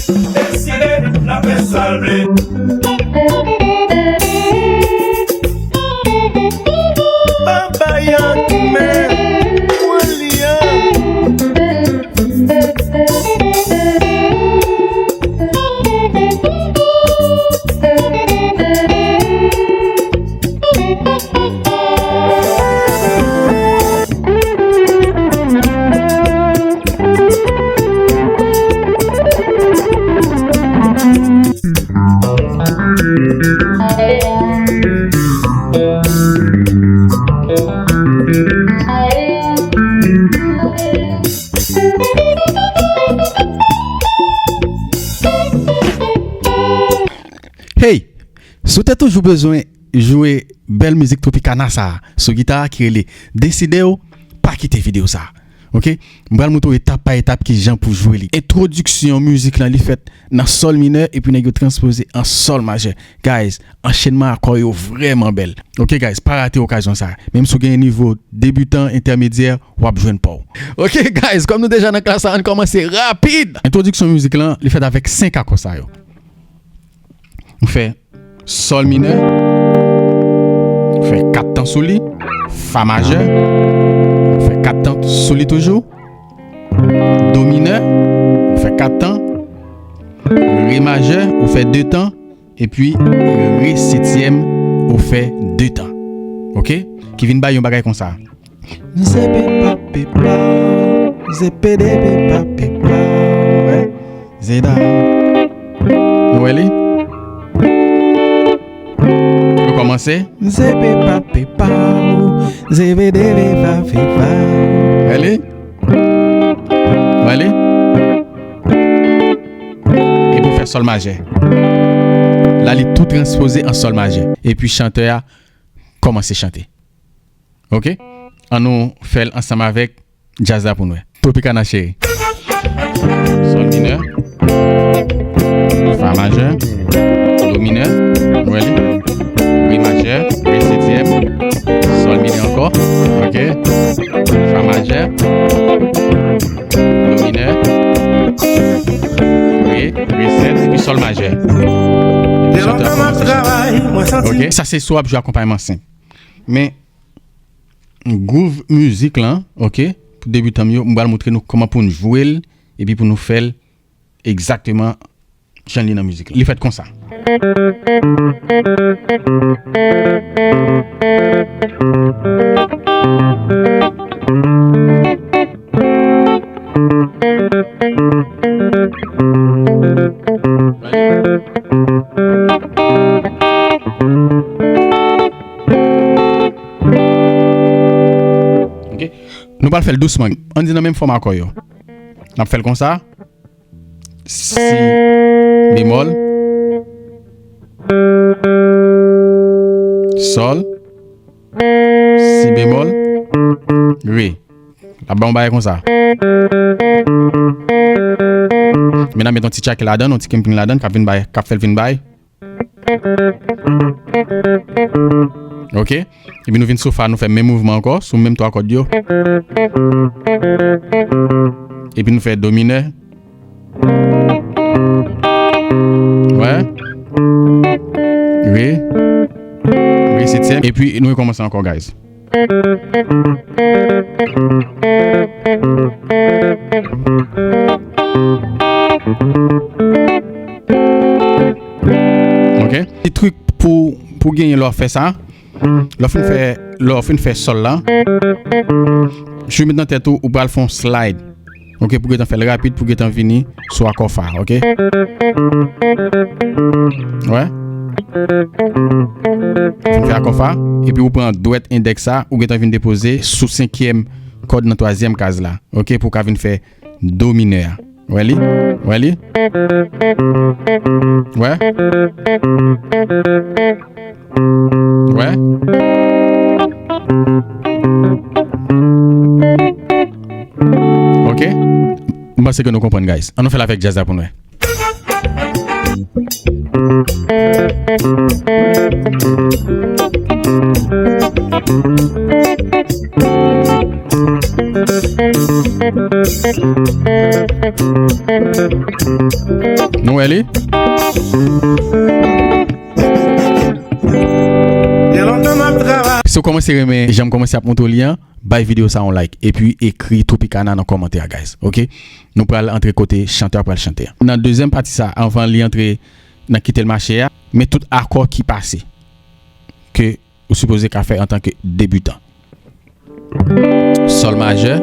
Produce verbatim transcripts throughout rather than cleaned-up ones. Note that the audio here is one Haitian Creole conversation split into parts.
Deside, n ap fè sa l vle. Papa Yank men, pran li an. Hey! Si w te toujou bezwen jwe bèl mizik Tropicana sa a sou gita a ki rele Deside w, pa kite videyo sa a. Oke? M pral montre w etap pa etap kijan pou jwe li. Entwodiksyon mizik lan, li fèt nan sòl minè epi nèg yo transpoze an sòl majè. Guys, anchenman akò yo vrèman bèl. Oke, guys, pa rate okazyon sa a. Menm si w gen nivo debitan, entèmedyè, w ap jwenn pa w. Oke, guys, kòm nou deja nan klas la, ann kòmanse rapid! Entwodiksyon mizik lan, li fèt avèk senk akò sa yo. Ou fè sòl minè, ou fè kat tan sou li, fa majè, ou fè kat tan sou li toujou, do minè, ou fè kat tan, re majè, ou fè de tan, epi re setyèm, ou fè de tan. Oke? Ki vin bay yon bagay konsa. Zepe pa pepa, zepe de pepa pepa, wè, zeda. Nou wè li? Nou kòmanse. Zepe pa pepa, zepe de pepa pepa. Wè li? Wè li? Epi w fè sòl majè. La, li tou transpoze an sòl majè. Epi chantè a kòmanse chante. Oke? Ann nou fè l ansanm avèk djaz la pou n wè. Tropicana cheri. Sòl minè. Fa majè. Do minè. Nou wè li. Re majè. Re setyèm. Sòl minè ankò. Oke? Fa majè. Do minè. Re. Re sèt. Epi sòl majè. Epi chantè a kòmanse chante. Oke? Sa se si w ap jwe akonpayman senp. Men, gwouv mizik lan, oke, pou debitan m yo, m pral montre nou kòman pou n jwe l, epi pou nou fè l egzakteman jan li nan mizik lan. Li fèt konsa. Ok. Nou pral fè l dousman. Ann di nan menm fòm akò yo. N ap fè l konsa. Si bemòl. Sòl. Si bemòl. Re. L ap ba w yon bagay konsa. Men n ap met yon ti tchake ladan, yon ti kenping ladan, k ap vin bay, k ap fè l vin bay. Ok. Epi nou vin sou fa, nou fè menm mouvman ankò, sou menm twa kòd yo. Epi nou fè do minè. Wè. Re. Re setyèm. Epi nou rekòmanse ankò, guys. Ok. Ti trik pou, pou genyen lè w ap fè sa. Lè w fin fè, lè w fin fè sòl la, jis met nan tèt ou, ou pral fè yon slide. Ok, pou gentan fè l rapid, pou gentan vini sou akò fa, ok? Wè? Fin fè akò fa, epi ou pran dwèt endèks sa, ou gentan vin depoze sou senkyèm kòd nan twazyèm kaz la, ok? Pou w ka vin fè do minè a. Wè li? Wè li? Wè? Wè? Ok. M panse ke nou konprann, guys. Ann nou fè l avèk djaz la pou n wè. Nou wè li? Si w kòmanse renmen jan m kòmanse ap montre w li an, bay videyo sa yon like. Epi ekri Tropicana nan kòmantè a, guys. Ok? Nou pral antre kote chantè a pral chante a. Nan dezyèm pati sa, anvan li antre nan kite l mache a, men tout akò ki pase ke ou sipoze ka fè antanke debitan. Sòl majè,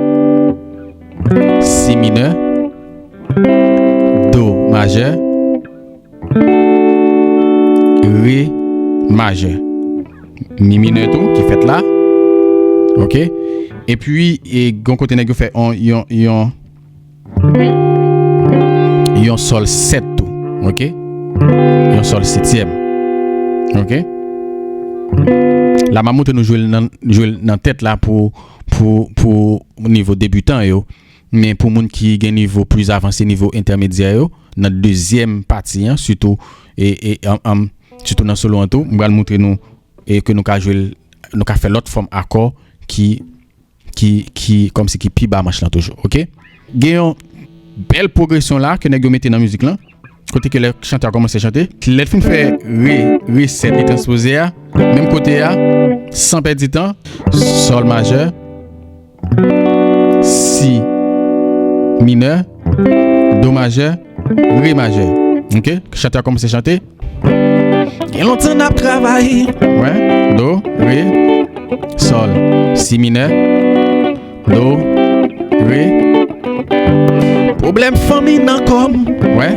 si minè, do majè, re majè, mi minè tou ki fèt la. Ok? Epi, e, gon kote nèg yo fè on, yon, yon, yon sòl sèt tou, ok? Yon sòl setyèm, ok? La, m ap montre nou jwe l nan, jwe l nan tèt la pou, pou, pou nivo debitan yo. Men pou moun ki gen nivo plis avanse, nivo entèmedyè yo, nan dezyèm pati an, sitou, e, e, an, an, sitou nan solo an tou, m pral montre nou, e ke nou ka jwe l, nou ka fè lòt fòm akò ki ki, ki, kòmsi ki pi ba manch lan toujou, ok? Gen yon bèl pwogresyon la ke nèg yo mete nan mizik lan, kote ke lè chantè a kòmanse chante, lè l fin fè re, re sèt li transpoze a, menm kote a, san pèdi tan, sòl majè, si minè, do majè, re majè. Ok? Chantè a kòmanse chante. Gen lontan n ap travay. Wè, do, re, sòl, si minè, do, re. Pwoblèm fanmi nan kò m. Wè.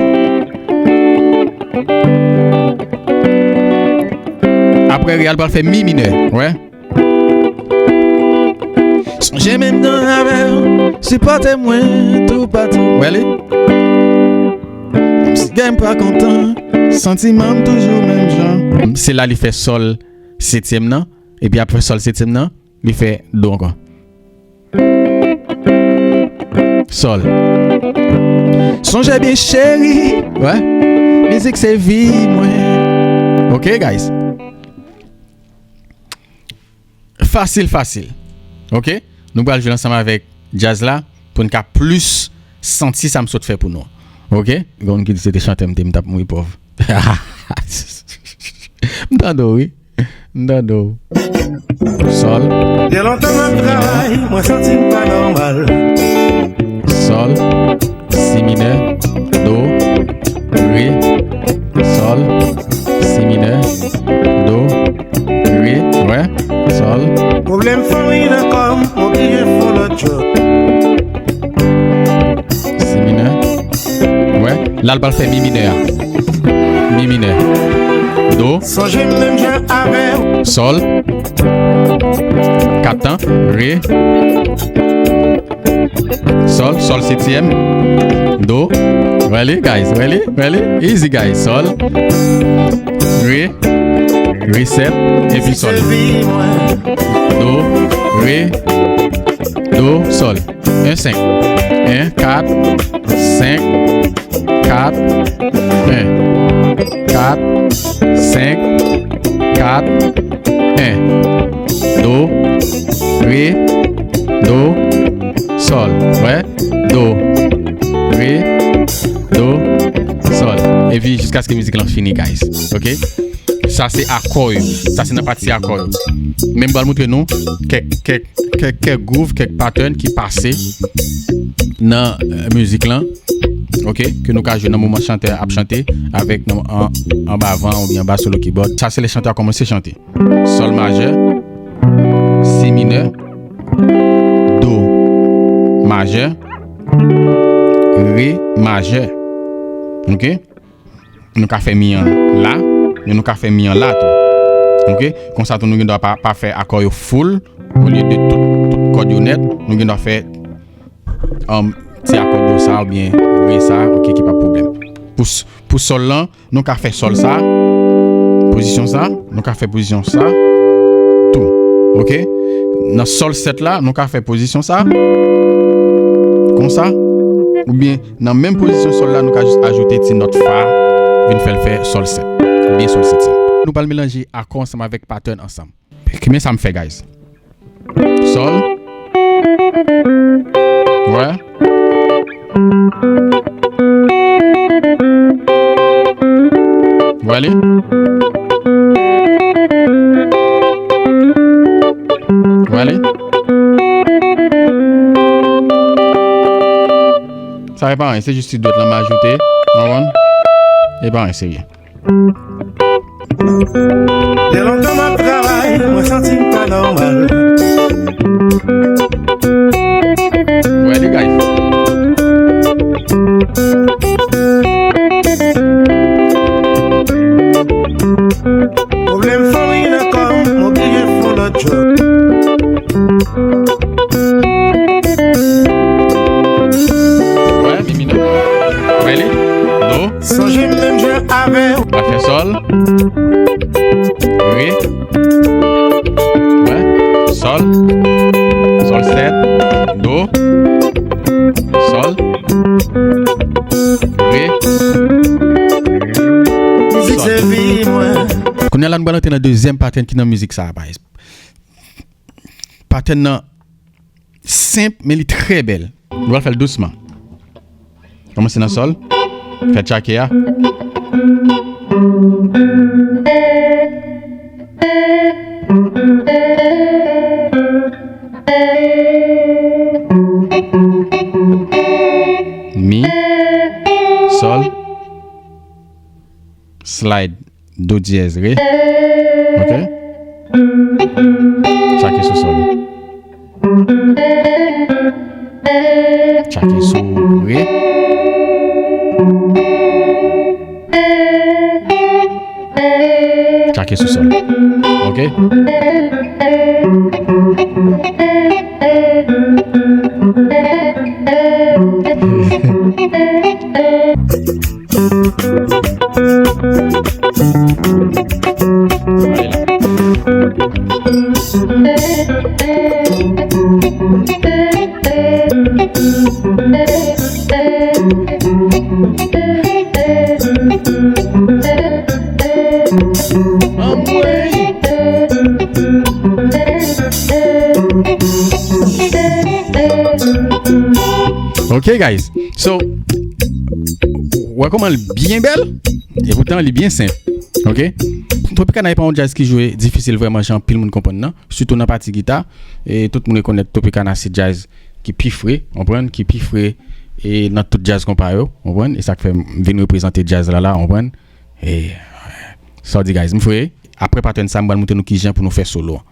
Apre re a, l pral fè mi minè. Wè. Sonje menm jan avè w, sipòte mwen toupatou. Wè li? Menm si gen m pa kontan, santiman m toujou menm jan. Se la li fè sòl setyèm nan, epi apre sòl setyèm nan, li fè do ankò. Sòl. Sonje byen cheri, wè, mizik se vi mwen. Ok, guys? Fasil, fasil. Ok? Nou pral jwe l ansanm avèk djaz la pou n ka plis santi sa m sot fè pou nou. Ok? Gen moun ki di se te chantè m te, m t ap mouri pòv. M tande w, wi. M tande w. Sòl. Gen lontan m ap travay, mwen santi m pa nòmal. Sòl. Si minè, do, re, sòl, si minè, do, re, wè, sòl. Pwoblèm fanmi nan kò m, oblije fè lòt jòb. Si minè, wè, la l pral fè mi minè a. Mi minè, do. Sonje m menm jan avè w. Sòl. Kat tan, re. Sòl, sòl setyèm, do. Wè li, guys, wè li, wè li. Easy, guys. Sòl, re, re sèt, epi sòl. Do, re, do, sòl. En senk. En kat, senk, kat, en. Kat, senk, kat, en. Do, re, do, sòl. Wè, do, re, do, sòl. Epi jiskaske mizik lan fini, guys. Ok? Sa se akò yo. Sa se nan pati akò yo. Men m pral montre nou kèk, kèk, kèk, kèk groove, kèk pattern ki pase nan, eh, mizik lan. Ok? Ke nou ka jwe nan moman chantè a ap chante avèk nan, an, anba van oubyen anba solo keyboard. Sa se lè chantè a kòmanse chante. Sòl majè, si minè, do majè, re majè. Ok? Nou ka fè mi an la, men nou ka fè mi an la tou. Ok? Konsa tou nou gen dwa pa, pa fè akò yo full, olye de tout, tout kòd yo nèt, nou gen dwa fè, um, ti akò do sa oubyen re sa, ok, ki pa pwoblèm. Pou s-, pou sòl lan, nou ka fè sòl sa, pozisyon sa, nou ka fè pozisyon sa tou. Ok? Nan sòl sèt la, nou ka fè pozisyon sa, konsa, oubyen nan menm pozisyon sòl la, nou ka jis ajoute ti nòt fa, vin fè l fè sòl sèt, oubyen sòl setyèm. Nou pral melanje akò ansanm avèk pattern ansanm. Kimen sa m fè, guys? Sòl. Wè. Wè li. Wè li. Sa e pa anyen, se jis ti dwèt lan m ajoute. Ou konprann? E pa anyen serye. Gen lontan m ap travay, mwen santi m pa nòmal. Ready, guys? Pwoblèm fanmi nan kò m, m oblije fè yon lòt djòb. Wè, mi minò. Wè li. Do. Sonje m menm jan avè w. La fè sòl. Re. Wè. Sòl. Sòl sèt. Do. Sòl. Re. Mizik se vi mwen. Kounye a la, nou pral antre nan dezyèm pattern ki nan mizik sa a, guys. Pattern nan senp, men li trè bèl. Nou pral fè l dousman. Kòmanse nan sòl. Fè tchake a. Mi, sòl, slide. Do dyèz, re. Ok. Tchake sou sòl. Tchake sou re. Tchake sou sòl. Ok. Ok, guys. So, wè kòman l byen bèl, e poutan li byen senp. Ok? Tropicana e pa yon djaz ki jwe difisil vrèman, jan anpil moun konprann nan. Sitou nan pati gita, e tout moun rekonèt Tropicana se djaz ki pi fre, konprann, ki pi fre e nan tout djaz konpa yo, konprann? E sa k fè m vin reprezante djaz la la, konprann? E sa w di, guys, m fre. Apre pattern sa, m pral montre nou kijan pou nou fè solo an.